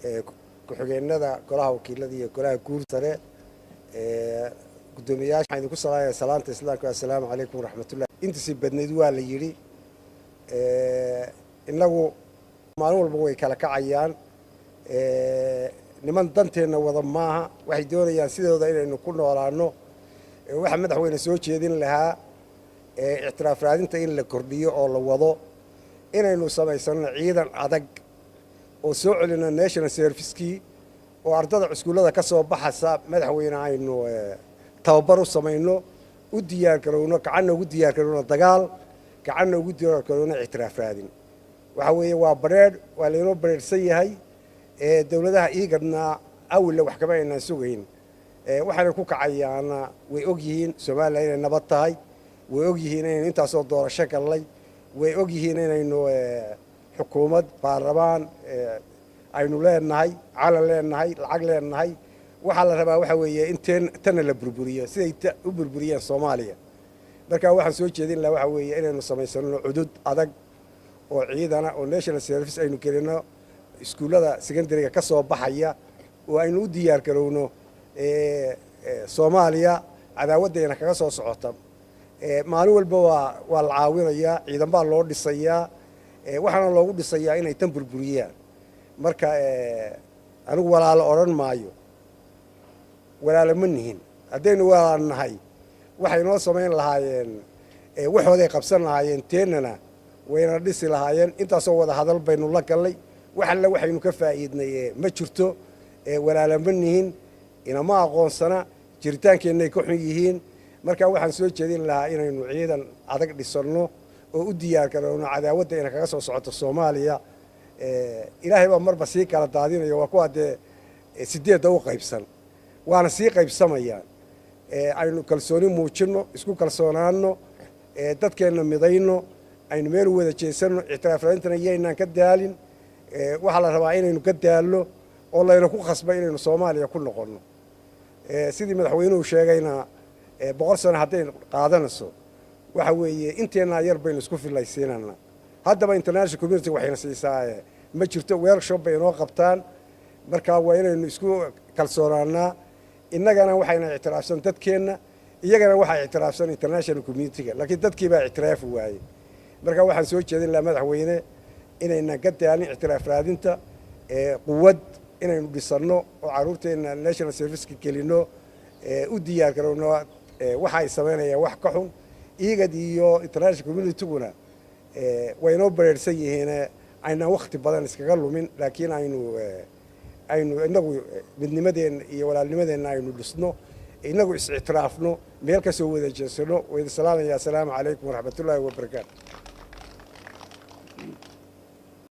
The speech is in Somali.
Ku-xigeenada golaha wakiilada iyo golaha guur sare, guddoomiyaasha, waxaan idinku salaamaya salaanta Islaamka: assalaamu calaykum waraxmatullah. Intiisii badnayd waa la yidhi. Innagu maalin walba way kala kacayaan. Niman danteenna wada maaha, waxay doonayaan sidooda inaynu ku noolaano. Waxaa, madaxweyne, soo jeedin lahaa ictiraaf raadinta in la kordhiyo oo la wado, inaynu samaysano ciidan adag oo soo celino national service-kii, oo ardada iskuullada ka soo baxasa, madaxweyne, aynu tababar u samayno, u diyaar garowno, gacanna ugu diyaar garowno dagaal, gacanna ugu diyaar garowno ictiraaf raadin. Waxa weeye waa bareedh, waa laynoo bareedhsan yahay. Dowladaha IGAD-na awilla wax kama aynaan sugayn. Waxaanay ku kacayaana way og yihiin Somalilan inay nabad tahay, way og yihiin inaynu intaasoo doorasho gallay, way og yihiin inaynu xukuumad, baarlamaan aynu leenahay, calan leenahay, lacag leenahay. Waxaa la rabaa waxa weeye in teen tanna la burburiyo siday u burburiyeen Soomaaliya. Marka waxaan soo jeedin lahaa waxa weeye inaynu samaysano cudud adag oo ciidana, oo national service aynu gelino iskuullada secondary-ga ka soo baxaya, oo aynu u diyaar garowno Soomaaliya cadaawaddayna kaga soo socota. Maalin walba waa la caawinayaa, ciidan baa loo dhisayaa, waxaana loogu dhisayaa inay tan burburiyaan. Marka anigu walaalo odhan maayo, walaalo ma nihin. Haddaynu walaal nahay, waxay noo samayn lahaayeen waxooday qabsan lahaayeen, teennana wayna dhisi lahaayeen. Intaasoo wada hadal baynu la gallay, wax alle waxaynu ka faa'iidnay ma jirto. Walaalo ma nihin, inama aqoonsana, jiritaankeennaay ka xun yihiin. Marka waxaan soo jeedin lahaa inaynu ciidan adag dhisanno oo u diyaar garowno cadaawadda ina kaga soo socoto Soomaaliya. Ilaahay baa marba sii kala daadinaya. Waa kuwaa dee sideedda u qaybsan, waana sii qaybsamayaan. Aynu kalsooni muujinno, isku kalsoonaanno, dadkeenna midayno, aynu meel u wada jeesanno. Ictiraaf raadintana yaynaan ka daalin. Waxaa la rabaa inaynu ka daallo oo layna ku khasba inaynu Soomaaliya ku noqonno. Sidii madaxweynuhu sheegayna, 100 sano hadday qaadanayso, waxa weeye inteennaa yar baynu isku filaysiinana. Haddaba international community waxayna siisaa ma jirto, workshop bay inoo qabtaan. Marka waa inaynu isku kalsoonaanaa. Innagana waxayna ictiraafsan dadkeenna, iyagana waxaa ictiraafsan international community-ga, laakiin dadkii baa ictiraafi waayey. Marka waxaan soo jeedin lahaa, madaxweyne, inaynan ka daalin ictiraaf raadinta, quwad inaynu dhisanno oo carruurteenna national service-ka gelinno, u diyaar garowno. Waxa ay samaynayaan wax ka xun, IGAD iyo international community-guna way inoo bareersan yihiin. Aynaan wakti badan iskaga lumin, laakiin aynu inagu midnimadeenna iyo walaalnimadeenna aynu dhisno, inagu is-ictiraafno, meel ka soo wada jeesano. Waa idin salaamaya. Assalaamu calaykum waraxmatullaahi wabarakaatu.